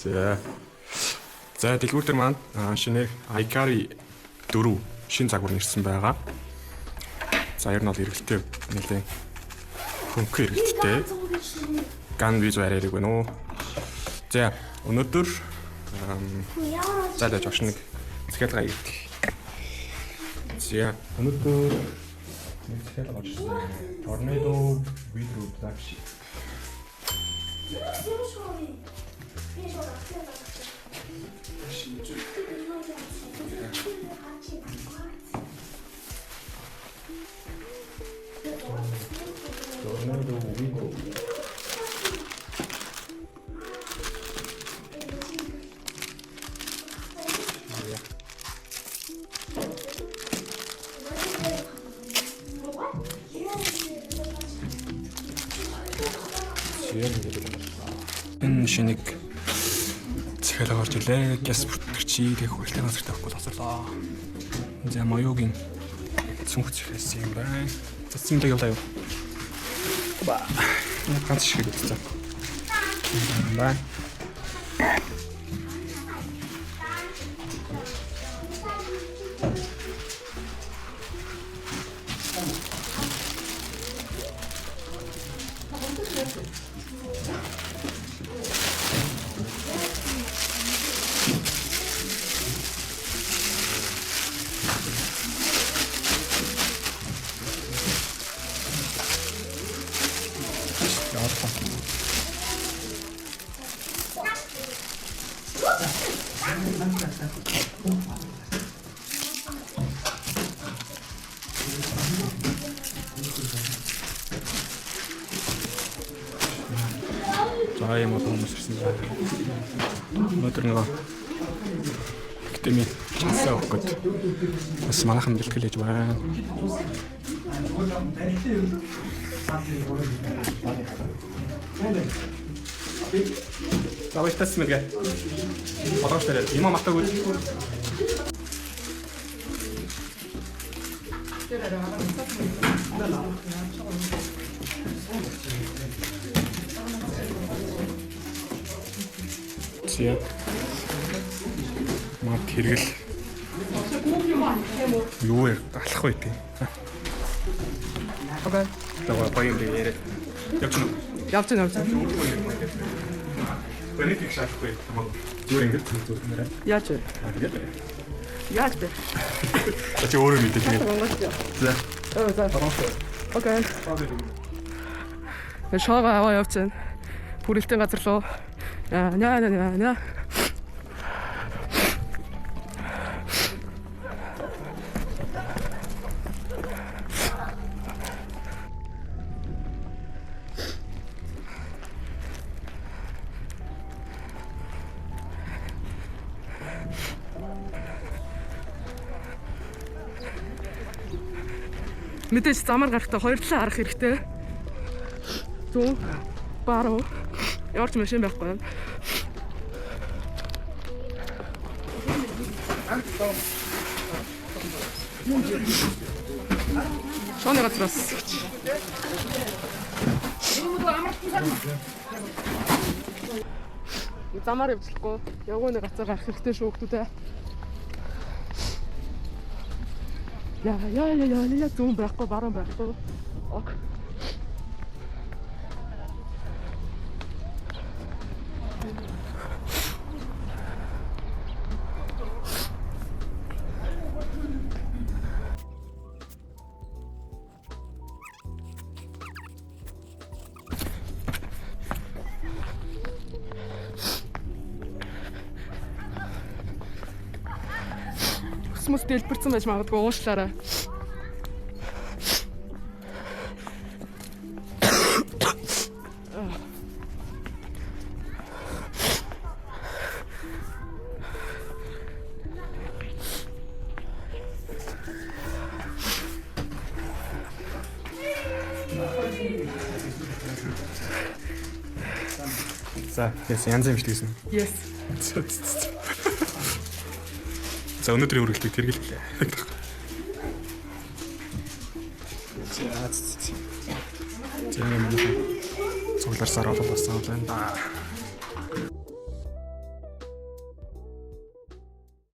За. За, дэлгүүр дээр маань шинээр Ikari 4 шин загвар нэрсэн байгаа. За, ер нь бол эргэлттэй нэлээд хөнгөн эргэлттэй. Ган виз арай хэрэг байна уу? За, өнөөдөр за за жогш нэг захиалга хийдэг. За, өнөөдөр нэг захиалга орж ирсэн. Tornado Vidro Black Sheep. Tornado Vidro. Энэ шинийг захиалга орж илээ. Гяс бүртгэгчийг тэг хуйлтай газар тавихгүй тосрлоо. За, маюугийн цүнх захиалсан юм байна. Цэцэн лэг явлаа юу? Ба. Энэ ганц шиг үзсэн. Байна. Явуулсан. За, ийм олон хүмүүс ирсэн байна. Өнөөдөр нөгөө академи чансаа өгөх гээд бас манайхан бэлтгэл хийж байна. За, баяртай мэргээ. Болгоомжтой юм а мартаагүй. За. Мат хэрэгэл. Юу вэ? Алах вэ тий. Окей. Тэгээ гоё юм яриа. Явж гэнэ. Явж байна, явж байна. Бэнэг их шаахгүй. Зүгээр ингэж зүгээр нэрэ. Яаж вэ? Тэгээд. Яаж бэ? За, чи өөрөө мэдээ тэгээд. Монгол. За. Оо, за. Окей. Шоога аваа явж байна. Бүрэлтийн газар руу. Яа, ня ня ня ня. Мэдээж замаар гарахдаа хоёр талаа харах хэрэгтэй. Зүүн, баруун. Ямар ч машин байхгүй юм. Шооны газраас гэж. Замаар явж болохгүй. Явгооны газар гарах хэрэгтэй шүү хүмүүдээ. Яа, яа, яа, яа, яа, зүүн байхгүй, баруун байхгүй. Ок. Өсмөс дэлбэрсэн байж магадгүй, уушлаарай. За, яс янз юм шиг гэсэн. Yes. За, өнөөдрийн үргэлтийг тэргэллээ. За, за. За, цугларсаар бол бас байна да.